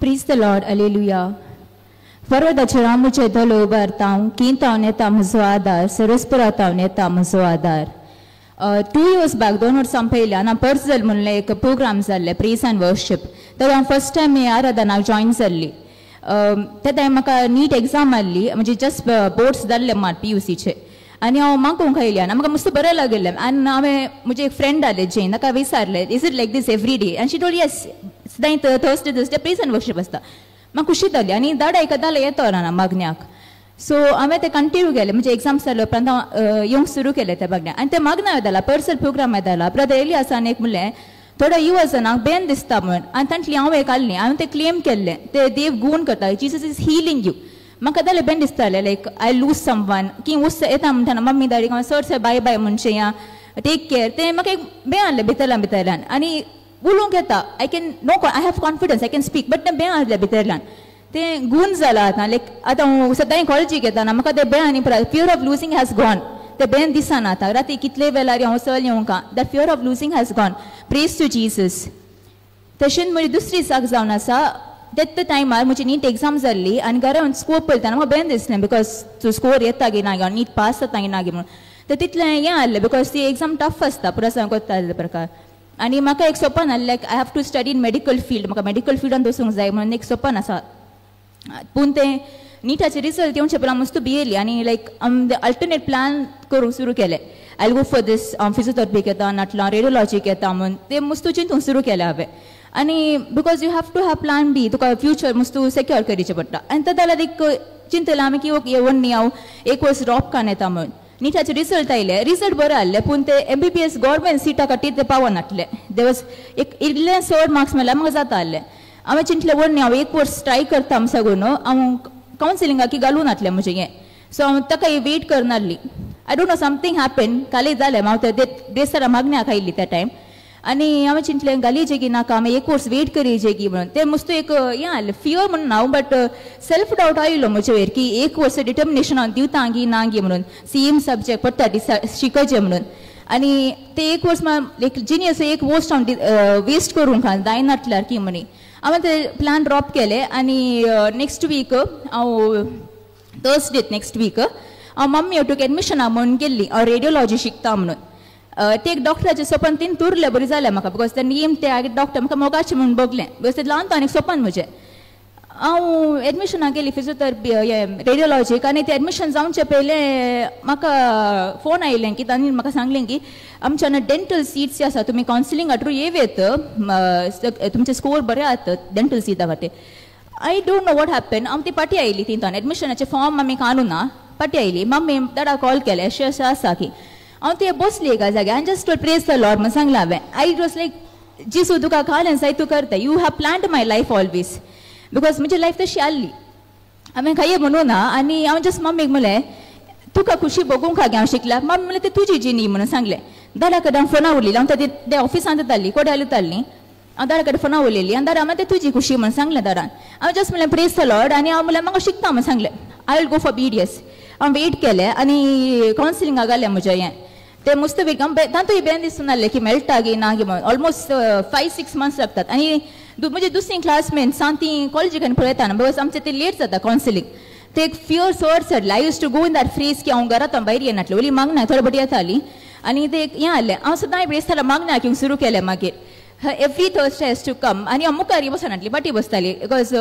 Praise the Lord, Alleluia. पर्वताचेर हांव म्हजें दल उबारता, की तावन येता म्हजो आदार, सरस्परा तावन येता म्हजो आदार. 2 years back, 2 वर्सां पयलीं हांव पर्जल म्हणलें एक प्रोग्राम जाल्लें, प्रेज एंड वर्शीप. तर हांव फर्स्ट टायम ही आराधनाक जॉयन जाल्ली. ते टायम म्हाका नीट एग्जाम आहली, म्हणजे जस्ट बोर्ड्स जाल्ले मात PUCचे. आनी हांव मागूंक आयली आनी म्हाका मस्त बरें लागलें. आनी हांवें म्हजें एक फ्रेंड आहलें जेन, ताका विचारलें, is it like this every day? आनी शी टोल्ड येस, सदांय थर्सडे थर्सडे प्रेज एंड वर्शीप आसता. म्हाका खुशी जाली आनी दाडा एकादां येतो ना मागण्याक. सो हांवें तें कंटिन्यू केलें. म्हणजे एग्जाम्स जाले उपरांत हांव येवंक सुरू केलें त्या मागण्या. आनी तें मागण्या येताला पर्सनल प्रोग्राम येताला. ब्रदर एलियासान एक म्हणलें थोड्या युवा जाणांक बेन दिसता म्हण, आनी तांतली हांव एक आहली. हांवें तें क्लेम केल्लें, ते देव गूण करता, जीसस is healing you. म्हाका जालें बेन दिसतालें लायक I lose someone, की वस येता म्हणटा मम्मी डॅडीक हांव सर सर बाय बाय म्हणचें या टेक केअर. तें म्हाका एक बें आहलें भितरल्यान भितरल्यान. आनी उलोवंक येता, I can no I have confidence, I can speak, but तें बें आहलें भितरल्यान. तें गूण जालां आतां. लायक आतां हांव सदांय कॉलेजीक येता म्हाका तें बें आनी fear of losing has gone. तें बें दिसना आतां. राती कितले वेळार हांव चल येवंक, that fear of losing has gone. Praise to Jesus. तशेंच म्हजी दुसरी साक जावन आसा, तेत्त टायमार म्हजी नीट एग्जाम जाल्ली आनी घरा स्कोर पळयतना म्हाका बें दिसलें, because तूं स्कोर येता गी ना गी, नीट पास जाता गी ना गी म्हणून. तर तितलें हें आहलें because ती एग्जाम टफ आसता पुरा सांग कोत्ता प्रकार. आनी म्हाका एक सपन आहलें like I have to study in medical field, म्हाका मेडिकल फिल्डान वचूंक जाय म्हणून एक सपन आसा. पूण तें निटाचे रिजल्ट येवचे पयलीं हांव मस्त भियेली आनी लायक अल्टरनेट प्लॅन करूंक सुरू केलें. I go for these, हांव फिजियोथेरपीक येता, नाटलां रेडियोलॉजीक येता म्हूण तें मस्त चिंतूंक सुरू केलें हांवें. आनी because you have to have plan B, तुका फ्युचर मस्त सेक्योर करचें पडटा. आनी तें जाल्यार एक चिंतलें आमी की ओके व्हडली हांव एक वर्स ड्रॉप कान येता म्हणून. निटाचे रिजल्ट आयले, रिजल्ट बरें आहले, पूण ते MBBS government सिटा खातीर ते पावनासले. They was एक इल्लें चड मार्क्स मेळ्ळ्यार म्हाका जाता आहलें. हांवें चिंतलें व्हडली हांव एक वर्स ट्राय करता म्हूण सगून हांव कावन्सिलिंगाक घालूं नासलें म्हजें हें. सो हांव ताका वेट करनासली. I don't know something happen, कालेज जालें हांव ते देसरा मागण्याक आयली त्या टायम. आनी हांवें चिंतलें घालीचे की नाका, हांवें एक वर्स वेट करीचे की म्हणून. तें मस्त एक हें आहलें फियर म्हणून हांव, बट सेल्फ डावट आयलो म्हजे वयर की एक वर्स डिटर्मिनेशन हांव दिवता गी ना गी म्हणून, सेम सब्जेक्ट पडटा दिसा शिकचें म्हणून. आनी तें एक वर्स एक जिनियस एक वर्स हांव वेस्ट करूंक जायनासल्यार की म्हणी हांवें ते प्लॅन ड्रॉप केलें. आनी नेक्स्ट वीक हांव थर्सडे नेक्स्ट वीक हांव मम्मी ओटूक एडमिशना म्हणून गेल्ली, हांव रेडियोलॉजी शिकता म्हणून. ते एक डॉक्टराचें सपन तीन तुरलें बरें जालें म्हाका, because ते नेम ते डॉक्टर म्हाका मोगाचें म्हणून बगलें, because ते ल्हान आनी एक सपन म्हजें. हांव एडमिशनाक गेली फिजियोथेरपी रेडियोलॉजीक, आनी ते एडमिशन जावचे पयलें म्हाका फोन आयलें की तांणी म्हाका सांगलें की आमच्या डेंटल सीट्स आसा, तुमी कावन्सिलिंगा थ्रू येवयेत, तुमचे स्कोर बरे आहात डेंटल सिटा खातीर. I don't know what happen. हांव ती पाटी आयली तितून एडमिशनाचे फॉर्म आमी काडूं ना, पाटी आयली. मम्मी दादा कॉल केले अशें अशें आसा की हांव ते बसली एका जाग्यार आनी जस्ट प्रेज the Lord म्हण सांगलां हांवें. I was like जेजू तुका घाल जाय तूं करता, you have planned my life always, because म्हजी लायफ तशी आहली. हांवें कांय म्हणूं ना आनी हांव जस्ट मम्मीक म्हणलें तुका खुशी बगूंक हांव शिकला. मम्मी म्हणलें तें तुजी जिनी म्हणून सांगलें. दादा कडेन हांव फोना उलयली, हांव ते ऑफिसांत जाल्ली कोड्यालू जाल्ली, हांव दादा कडेन फोना उलयली आनी दादा मागीर तें तुजी खुशी म्हणून सांगलें दादान. हांवें जस्ट म्हणलें प्रेज the Lord आनी हांव म्हणलें म्हाका शिकता म्हणून सांगलें. I will go for BDS. हांव वेट केलें आनी कावन्सिलिंगाक घालें म्हजें हें. ते मस्त वेग तातूंय बेन दिसून आहलें की मेळटा गी ना गी म्हणून. ऑलमोस्ट 5-6 मंथ्स लागतात. आनी म्हजे दुसरी क्लासमेट्स आनी ती कॉलेजीक आनी पळयता ना, because आमचें ते लेट जाता कावन्सिलींग. ते एक फियर चड चडलें. I use to go in that phrase की हांव घरांत हांव भायर येनासलें, ओली मागना थोडे बटी येताली आनी ते एक हें आहलें. हांव सदांय ब्रेस्तारा मागना येवंक सुरू केलें मागीर. Every Thursday has to come. आनी हांव मुखार बसनासली, फाटीं बसताली, because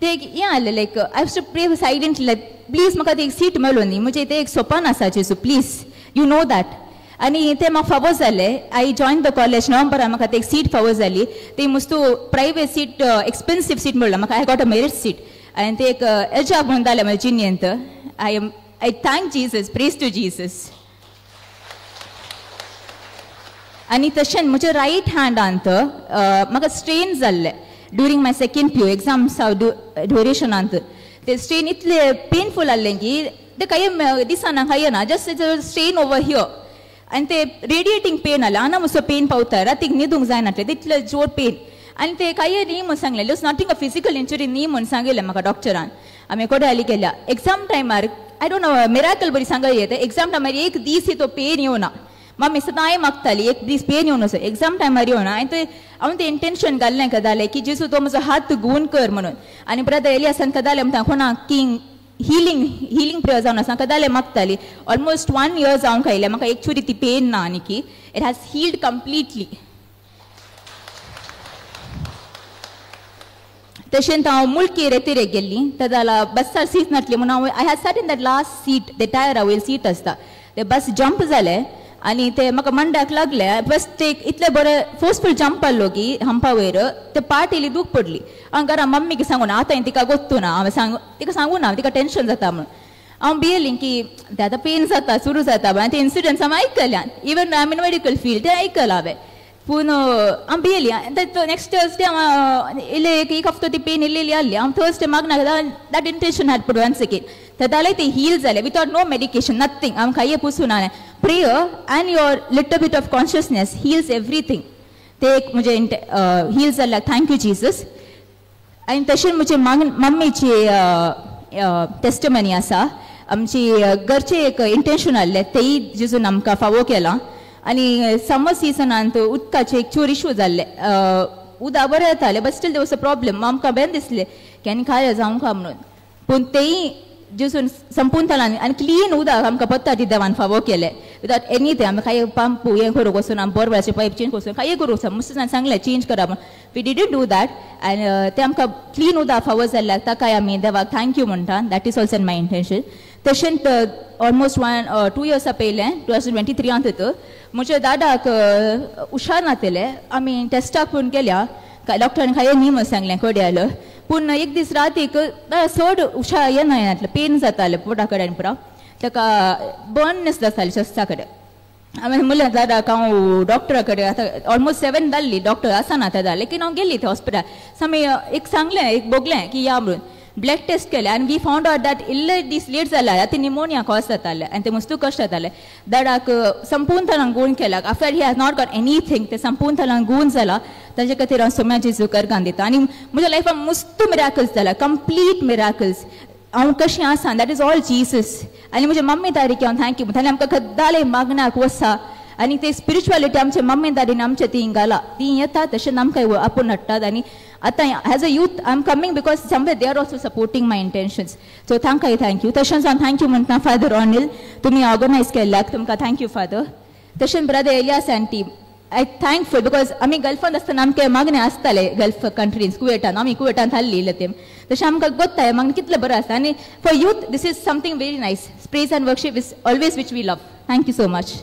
ते एक हें आहलें like I use to pray silently like please म्हाका ते एक सीट मेळूं न्ही, म्हजें तें एक सपन आसा जेजू, प्लीज you know that. आनी तें म्हाका फावो जालें. I join the college नोव्हेंबरान म्हाका ते एक सीट फावो जाली. ती मस्त प्रायवेट सीट, एक्सपेन्सीव सीट मेळ्ळा म्हाका. I got a merit seat आनी ते एक एजाब म्हणून जालें म्हज्या जिणेंत. I thank Jesus, praise to Jesus. आनी तशेंच म्हज्या रायट हँडांत म्हाका स्ट्रेन जाल्लें during my second PU exams ड्युरेशनांत. ते स्ट्रेन इतले पेनफूल आहलें की ते कांय दिसना कांय ना, जस्ट स्ट्रेन ओवर here. आनी ते रेडिएटींग पेन आहलें, आना मातसो पेन पावता, रातीक न्हिदूंक जायनासलें तितलें जोर पेन. आनी ते कांय न्ही म्हूण सांगलें, it's nothing a physical injury न्ही म्हूण सांगिल्लें म्हाका डॉक्टरान. आमी कोड्याली केल्या एग्जाम टायमार, I don't know miracle बरी सांगया, ते एग्जाम टायमार एक दीस तो पेन येवना. मम्मी सदांय मागताली एक दीस पेन येवन वचो एग्जाम टायमार येवन हांवें ते हांवें तें इंटेन्शन घाल्लें कदालें की जेजू तो म्हजो हात गुण कर म्हणून. आनी ब्रदर एलियासान कदालें म्हणटा कोणाक किंग हिलींग हिलींग प्रेयर जावन आसा कदालें मागताली. ऑलमोस्ट 1 इयर जावंक आयलें म्हाका एक चुरी ती पेन ना आनी की it has healed completely. तशेंच हांव मुल्की रेतिरेक गेल्ली तेदाला बसार सीट नासली म्हणून हांव I had sat in that last seat ते टायरा वयर सीट आसता ते बस जंप जाले आनी ते म्हाका मंडाक लागले फस्ट एक इतले बरें फोर्सफूल जंप आहलो की हंपा वयर ते पाट येयली दूख पडली. हांव घरा मम्मीक सांगून आतां हांवें तिका गोत्तू ना हांवें सांग तिका सांगू ना तिका टेंशन जाता म्हणून. हांव भियेली की ते आतां पेन जाता सुरू जाता आनी ते इन्सिडंट्स हांवें आयकल्यान even I in medical field तें आयकलां हांवें पूण हांव भियेली. नेक्स्ट थर्सडे हांव इल्ले एक हफ्तो ती पेन इल्ली इल्ली आहली हांव थर्सडे मागना that intention had put one second तेदाले ते हील जाले विथआउट नो मेडिकेशन नथींग. हांव कांय पुसूं ना. Prayer and your little bit of consciousness heals everything. ते एक म्हजें हील जाल्यार thank you Jesus. आनी तशेंच म्हजे मम्मीची टेस्टमनी आसा. आमची घरचें एक इंटेन्शन आहलें तेंय जेजून आमकां फावो केलां. आनी समर सिजनांत उदकाचे एक चोर इशू जाल्ले उदक बरें येतालें but still there was a problem. आमकां बेन दिसलें की आनी काय जावंक म्हणून पूण तेंय जेजून संपून तालान आनी क्लीन उदक आमकां पत्ता ती देवान फावो केलें विदाउट एनीथींग. आमी कांय पंप हें करूंक वचून आमी बोरवेलाचे पायप चेंज करूं कांय करूंक वचून मुसलमान सांगलें चेंज करा म्हूण we didn't do that आनी तें आमकां क्लीन उदक फावो जाल्ल्याक ताकाय आमी देवाक thank you म्हणटा. That is also in my intention. तशेंच ऑलमोस्ट 1-2 इयर्सां पयलें 2023 म्हज्या दादाक हुशार नातले आमी टेस्टाक पूण गेल्या डॉक्टरान कांय न्ही म्हूण सांगलें कडे आयलो पूण एक दीस रातीक चड हुशार येना येनातलें पेन जातालें पोटा कडेन पुरा ताका बर्ननेस जातालें चेस्टा कडेन. हांवें म्हणलें दादाक हांव डॉक्टरा कडेन आतां ऑलमोस्ट 7 जाल्ली डॉक्टर आसना तेदा लेकीन हांव गेली थंय हॉस्पिटल सो आमी एक सांगलें एक बोगलें की या म्हणून ब्लड टेस्ट केले आनी we found out that इल्ले दीस लेट जाल्यार आतां निमोनिया कॉज जातालें आनी ते मुस्तू कश्ट जाताले. दादाक संपूर्ण तरान गूण केला after he has not got anything ते संपूर्ण तरान गूण जाला ताजे खातीर हांव सोम्या जेजू करगान दिता. आनी म्हज्या लायफान मुस्तू मिराकल्स जाला कंप्लीट मिराकल्स. हांव कशें आसा that is all Jesus. आनी म्हज्या मम्मी दारीक हांव thank you ताणें आमकां कदाले मागण्याक वसा आनी ते स्पिरिच्युअलिटी आमचे मम्मी दारीन आमचे ती घाला ती येता तशें आमकां आपूण हाडटात. आनी आतां as a youth I am coming because somewhere they are also supporting my intentions so तांकांय thank you. तशेंच हांव thank you म्हणटा फादर ऑनिल तुमी ऑर्गनायज केल्ल्याक तुमकां thank you father. तशेंच brother Elias and team I thankful because आमी गल्फांत आसतना आमकां मागणें आसतालें गल्फ कंट्रीज कुवेटान आमी कुवेटान थाल्ली इल्लें तें तशें आमकां गोत्ताय मागणें कितलें बरें आसता. आनी for youth this is something very nice. Praise and worship is always which we love. Thank you so much.